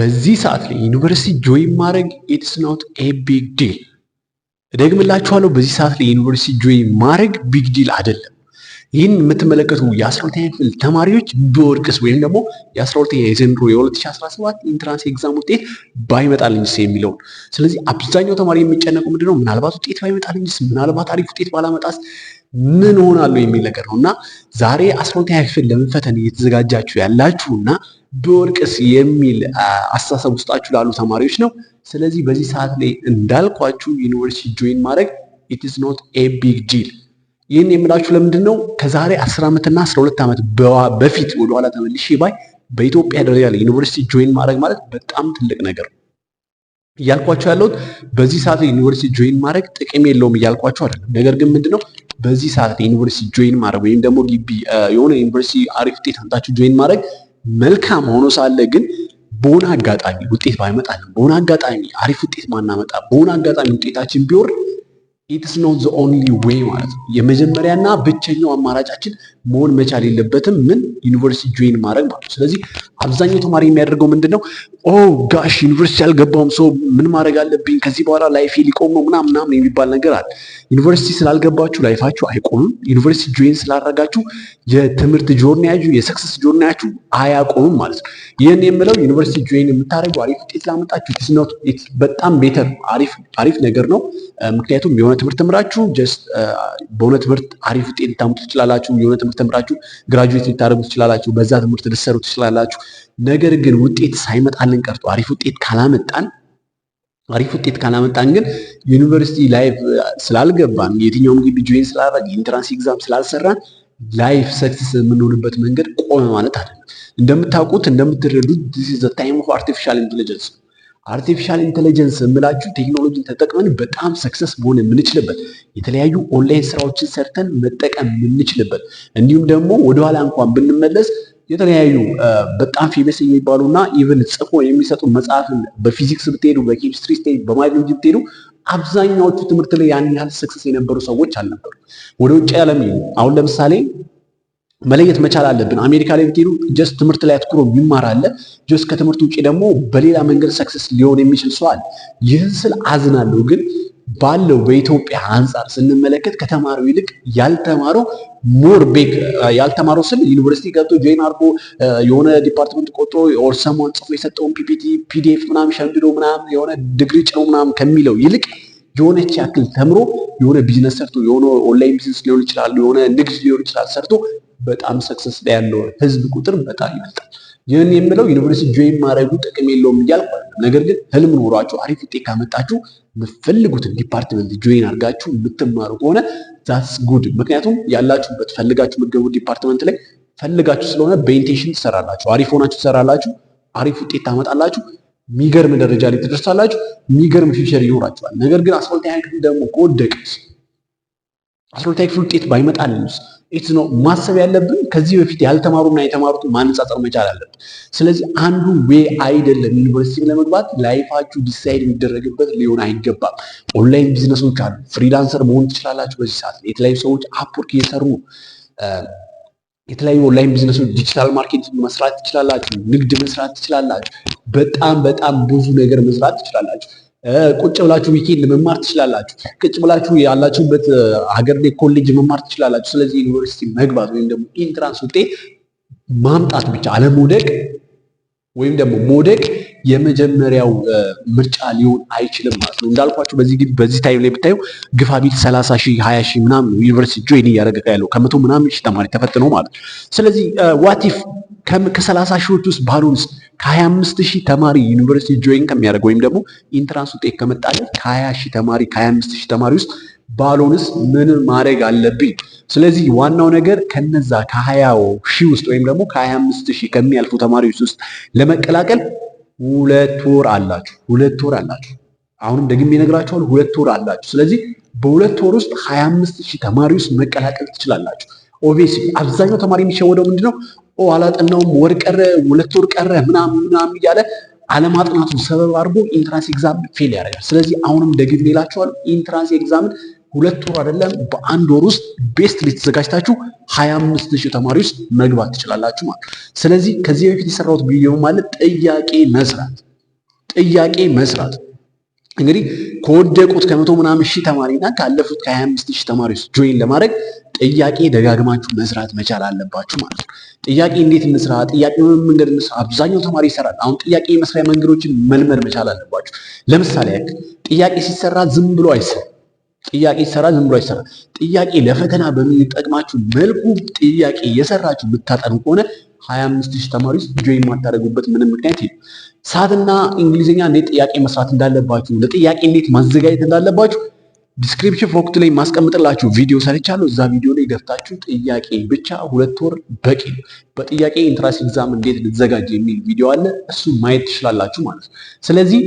በዚህ ሰዓት ላይ ዩኒቨርሲቲ join ማድረግ it's not a big deal። እደግምላችኋለሁ፣ በዚህ ሰዓት ላይ ዩኒቨርሲቲ join ማድረግ big deal አይደለም። ይህን የምትመለከቱ የ12ኛ ክፍል ተማሪዎች ብወድቅስ ወይም ደግሞ የ12ኛ የዘንድሮ የ2017 entrance exam ውጤት ባይመጣልኝስ የሚለውን። ስለዚህ አብዛኛው ተማሪ የሚጨነቀው ምንድነው? ምናልባት ውጤት ባይመጣልኝስ፣ ምናልባት አሪፍ ውጤት ባላመጣስ ምን እሆናለሁ የሚል ነገር ነው። እና ዛሬ 12ኛ ክፍል ለመፈተን እየተዘጋጃችሁ ያላችሁ እና ብወድቅስ የሚል አስተሳሰብ ውስጣችሁ ላሉ ተማሪዎች ነው። ስለዚህ በዚህ ሰዓት ላይ እንዳልኳችሁ ዩኒቨርሲቲ join ማድረግ it is not a big deal። ይህን የምላችሁ ለምንድን ነው? ከዛሬ 10 ዓመትና 12 ዓመት በፊት ወደኋላ ተመልሼ ባይ በኢትዮጵያ ደረጃ ላይ ዩኒቨርሲቲ join ማድረግ ማለት በጣም ትልቅ ነገር ነው። እያልኳችሁ ያለሁት በዚህ ሰዓት ላይ ዩኒቨርሲቲ join ማድረግ ጥቅም የለውም እያልኳችሁ አይደለም። ነገር ግን ምንድነው፣ በዚህ ሰዓት ላይ ዩኒቨርሲቲ join ማድረግ ወይም ደግሞ ግቢ የሆነ ዩኒቨርሲቲ አሪፍ ውጤት አምጣችሁ join ማድረግ መልካም ሆኖ ሳለ ግን በሆነ አጋጣሚ ውጤት ባይመጣልን፣ በሆነ አጋጣሚ አሪፍ ውጤት ባናመጣ፣ በሆነ አጋጣሚ ውጤታችን ቢወርድ it's not the only way ማለት ነው። የመጀመሪያና ብቸኛው አማራጫችን መሆን መቻል የለበትም። ምን ዩኒቨርሲቲ join ማድረግ ማለት ነው። ስለዚህ አብዛኛው ተማሪ የሚያደርገው ምንድን ነው? "Oh gosh፣ ዩኒቨርሲቲ አልገባሁም፣ so ምን ማድረግ አለብኝ? ከዚህ በኋላ life ኤ ሊቆም ነው" ምናምን ምናምን የሚባል ነገር አለ። ዩኒቨርሲቲ ስላልገባችሁ life ኣችሁ አይቆምም። ዩኒቨርሲቲ join ስላላደረጋችሁ የትምህርት journey ያችሁ፣ የ success journey ያችሁ አያቆምም ማለት ነው። ይህን የምለው ዩኒቨርሲቲ join የምታደርጉ፣ አሪፍ ውጤት ላመጣችሁ በጣም better፣ አሪፍ አሪፍ ነገር ነው። ምክንያቱም የሆነ ትምህርት ተምራችሁ just በሆነ ትምህርት አሪፍ ውጤት ልታመጡ ትችላላችሁ። የሆነ ትምህርት ተምራችሁ graduate ልታደርጉ ትችላላችሁ። በዛ ትምህርት ልትሰሩ ትችላላችሁ። ነገር ግን ውጤት ሳይመጣልን ቀርቶ አሪፍ ውጤት ካላመጣን ግን ዩኒቨርሲቲ life ስላልገባን፣ የትኛውም ግቢ join ስላላደረግን፣ entrance exam ስላልሰራን life success የምንሆንበት መንገድ ቆመ ማለት አይደለም። እንደምታውቁት፣ እንደምትረዱት this is the time of artificial intelligence። Artificial intelligence የምላችሁ ቴክኖሎጂን ተጠቅመን በጣም success መሆን የምንችልበት፣ የተለያዩ ኦንላይን ስራዎችን ሰርተን መጠቀም የምንችልበት፣ እንዲሁም ደግሞ ወደኋላ እንኳን ብንመለስ የተለያዩ በጣም famous የሚባሉ እና even ጽፎ የሚሰጡ መጽሐፍን በፊዚክስ ብትሄዱ፣ በኬሚስትሪ ብትሄዱ፣ በባዮሎጂ ብትሄዱ አብዛኛዎቹ ትምህርት ላይ ያን ያህል success የነበሩ ሰዎች አልነበሩ። ወደ ውጭ ዓለም አሁን ለምሳሌ መለየት መቻል አለብን። አሜሪካ ላይ ብትሄዱ just ትምህርት ላይ አትኩሮ የሚማር አለ። Just ከትምህርት ውጭ ደግሞ በሌላ መንገድ success ሊሆን የሚችል ሰው አለ። ይህን ስል አዝናለሁ፣ ግን ባለው በኢትዮጵያ አንጻር ስንመለከት ከተማረው ይልቅ ያልተማረው more ቤክ፣ ያልተማረው ስል ዩኒቨርሲቲ ገብቶ join አድርጎ የሆነ department ቆጥሮ or someone ጽፎ የሰጠውን PPT፣ PDF ምናምን ሸምድዶ ምናምን የሆነ ዲግሪ ጭኖ ምናምን ከሚለው ይልቅ የሆነች ያክል ተምሮ የሆነ ቢዝነስ ሰርቶ፣ የሆነ online business ሊሆን ይችላል፣ የሆነ ንግድ ሊሆን ይችላል፣ ሰርቶ በጣም success ላይ ያለው ህዝብ ቁጥር በጣም ይበልጣል። ይህን የምለው ዩኒቨርሲቲ join ማድረጉ ጥቅም የለውም እያልኩ አይደለም። ነገር ግን ህልም ኖሯችሁ አሪፍ ውጤት ካመጣችሁ የምትፈልጉትን department join አድርጋችሁ የምትማሩ ከሆነ that's good። ምክንያቱም ያላችሁበት ፈልጋችሁ የምትገቡ department ላይ ፈልጋችሁ ስለሆነ በ intention ትሰራላችሁ፣ አሪፍ ሆናችሁ ትሰራላችሁ፣ አሪፍ ውጤት ታመጣላችሁ፣ የሚገርም ደረጃ ላይ ትደርሳላችሁ፣ የሚገርም future ይኖራችኋል። ነገር ግን 12ኛ ክፍል ደግሞ ከወደቅስ፣ 12ኛ ክፍል ውጤት ባይመጣልንስ it's ነው ማሰብ ያለብን። ከዚህ በፊት ያልተማሩና የተማሩትን ማነጻጸር መቻል አለብን። ስለዚህ አንዱ way አይደለም፣ ዩኒቨርሲቲ ለመግባት life ኣችሁ decide የሚደረግበት ሊሆን አይገባም። Online business ኦች አሉ። Freelancer መሆን ትችላላችሁ። በዚህ ሰዓት የተለያዩ ሰዎች Upwork እየሰሩ ነው። የተለያዩ online business ኦች፣ digital marketing መስራት ትችላላችሁ። ንግድ መስራት ትችላላችሁ። በጣም በጣም ብዙ ነገር መስራት ትችላላችሁ። ቁጭ ብላችሁ weekend መማር ትችላላችሁ። ቁጭ ብላችሁ ያላችሁበት ሀገር ላይ ኮሌጅ መማር ትችላላችሁ። ስለዚህ ዩኒቨርሲቲ መግባት ወይም ደግሞ entrance ውጤት ማምጣት ብቻ፣ አለመውደቅ ወይም ደግሞ መውደቅ የመጀመሪያው ምርጫ ሊሆን አይችልም ማለት ነው። እንዳልኳችሁ በዚህ ግን በዚህ time ላይ ብታዩ ግፋ ቢል 30 ሺህ፣ 20 ሺህ ምናምን ዩኒቨርሲቲ join እያደረገ ያለው ከ100 ምናምን ሺህ ተማሪ ተፈትኖ ማለት ነው። ስለዚህ what if ከ30 ሺዎች ውስጥ ባልሆንስ? ከ25 ሺህ ተማሪ ዩኒቨርሲቲ join ከሚያደርግ ወይም ደግሞ entrance ውጤት ከመጣለት ከ20 ሺህ ተማሪ፣ ከ25 ሺህ ተማሪ ውስጥ ባልሆንስ ምን ማድረግ አለብኝ? ስለዚህ ዋናው ነገር ከነዛ ከ20 ሺህ ውስጥ ወይም ደግሞ ከ25 ሺህ ከሚያልፉ ተማሪዎች ውስጥ ለመቀላቀል 2 ወር አላችሁ። 2 ወር አላችሁ። አሁንም ደግሜ እነግራችኋለሁ፣ 2 ወር አላችሁ። ስለዚህ በ2 ወር ውስጥ 25 ሺህ ተማሪ ውስጥ መቀላቀል ትችላላችሁ። Obviously አብዛኛው ተማሪ የሚሸወደው ምንድነው? "ኦ አላጠናሁም፣ ወር ቀረ፣ 2 ወር ቀረ" ምናምን ምናምን እያለ አለማጥናቱን ሰበብ አድርጎ entrance exam fail ያደርጋል። ስለዚህ አሁንም ደግሜ እላችኋለሁ፣ entrance exam ን 2 ወር አይደለም በአንድ ወር ውስጥ best ተዘጋጅታችሁ 25 ሺህ ተማሪ ውስጥ መግባት ትችላላችሁ ማለት። ስለዚህ ከዚህ በፊት የሰራሁት ቪዲዮ ማለት ጥያቄ መስራት ጥያቄ መስራት። እንግዲህ ከወደቁት ከመቶ ምናምን ሺህ ተማሪና ካለፉት ከ25,000 ተማሪ ውስጥ join ለማድረግ ጥያቄ ደጋግማችሁ መስራት መቻል አለባችሁ ማለት ነው። ጥያቄ እንዴት እንስራ? ጥያቄ በምን መንገድ እንስራ? አብዛኛው ተማሪ ይሰራል። አሁን ጥያቄ የመስሪያ መንገዶችን መልመድ መቻል አለባችሁ። ለምሳሌ ያክል ጥያቄ ሲሰራ ዝም ብሎ አይሰራም። ጥያቄ ሲሰራ ዝም ብሎ አይሰራም። ጥያቄ ለፈተና በሚጠቅማችሁ መልኩ ጥያቄ እየሰራችሁ ብታጠኑ ከሆነ 25,000 ተማሪ ውስጥ join የማታደርጉበት ምንም ምክንያት የለም። SAT ና እንግሊዝኛ እንዴት ጥያቄ መስራት እንዳለባችሁ፣ ለጥያቄ እንዴት ማዘጋጀት እንዳለባችሁ description box ላይ ማስቀምጥላችሁ ቪዲዮ ሰርቻለሁ። እዛ ቪዲዮ ላይ ገብታችሁ ጥያቄ ብቻ 2 ወር በቂ ነው። በጥያቄ entrance exam እንዴት ልዘጋጅ የሚል ቪዲዮ አለ። እሱ ማየት ትችላላችሁ ማለት ነው። ስለዚህ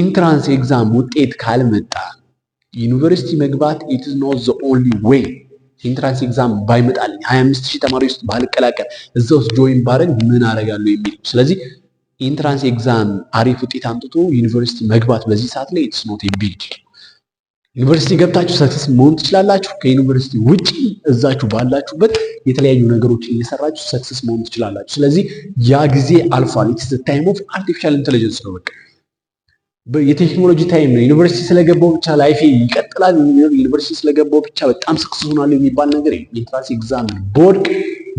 entrance exam ውጤት ካልመጣ ዩኒቨርሲቲ መግባት it is not the only way። Entrance exam ባይመጣልኝ፣ 25,000 ተማሪ ውስጥ ባልቀላቀል፣ እዛ ውስጥ join ባረግ ምን አደርጋለሁ የሚል ነው። ስለዚህ entrance exam አሪፍ ውጤት አምጥቶ ዩኒቨርሲቲ መግባት በዚህ ሰዓት ላይ it's not a big deal። ዩኒቨርሲቲ ገብታችሁ success መሆን ትችላላችሁ። ከዩኒቨርሲቲ ውጪ እዛችሁ ባላችሁበት የተለያዩ ነገሮችን እየሰራችሁ success መሆን ትችላላችሁ። ስለዚህ ያ ጊዜ አልፏል። It's time of artificial intelligence ነው። በቃ የቴክኖሎጂ time ነው። ዩኒቨርሲቲ ስለገባው ብቻ life ኤ ይቀጥላል፣ ዩኒቨርሲቲ ስለገባው ብቻ በጣም success ሆናለሁ የሚባል ነገር የለም። Entrance exam ብወድቅ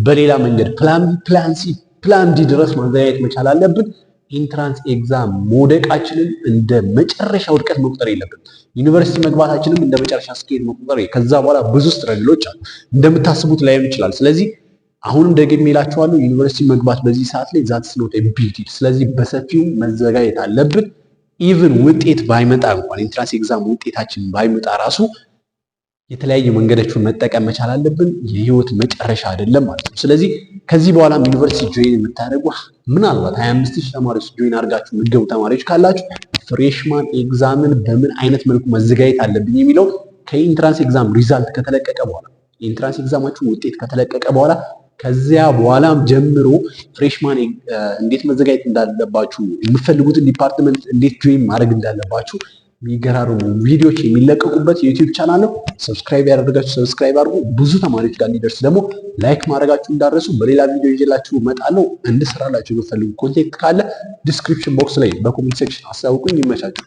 በሌላ መንገድ plan B፣ plan C፣ plan D ድረስ ማዘጋጀት መቻል አለብን። Entrance exam መውደቃችንን እንደ መጨረሻ ውድቀት መቁጠር የለብንም። ዩኒቨርሲቲ መግባታችንም እንደ መጨረሻ ስኬት መቁጠር፣ ከዛ በኋላ ብዙ struggle ኦች አሉ። እንደምታስቡት ላይሆን ይችላል። ስለዚህ አሁንም ደግሜ እላችኋለሁ፣ ዩኒቨርሲቲ መግባት በዚህ ሰዓት ላይ that's not a big deal። ስለዚህ በሰፊው መዘጋጀት አለብን። Even ውጤት ባይመጣ እንኳን፣ entrance exam ውጤታችን ባይመጣ ራሱ የተለያዩ መንገዶችን መጠቀም መቻል አለብን። የህይወት መጨረሻ አይደለም ማለት ነው። ስለዚህ ከዚህ በኋላም ዩኒቨርሲቲ join የምታደርጉ፣ ምናልባት 25,000 ተማሪዎች join አድርጋችሁ የምትገቡ ተማሪዎች ካላችሁ፣ freshman exam ን በምን አይነት መልኩ መዘጋጀት አለብኝ የሚለው ከ entrance exam result ከተለቀቀ በኋላ፣ የ entrance exam ኣችሁ ውጤት ከተለቀቀ በኋላ፣ ከዚያ በኋላም ጀምሮ freshman እንዴት መዘጋጀት እንዳለባችሁ፣ የምትፈልጉትን department እንዴት join ማድረግ እንዳለባችሁ የሚገራርሙ ቪዲዮዎች የሚለቀቁበት የ YouTube channel ነው። Subscribe ያላደረጋችሁ subscribe አድርጉ። ብዙ ተማሪዎች ጋር እንዲደርስ ደግሞ like ማድረጋችሁ እንዳትረሱ። በሌላ ቪዲዮ ይዤላችሁ እመጣለሁ። እንድሰራላችሁ የምትፈልጉ content ካለ description box ላይ በ comment section አሳውቁኝ። ይመቻችሁ።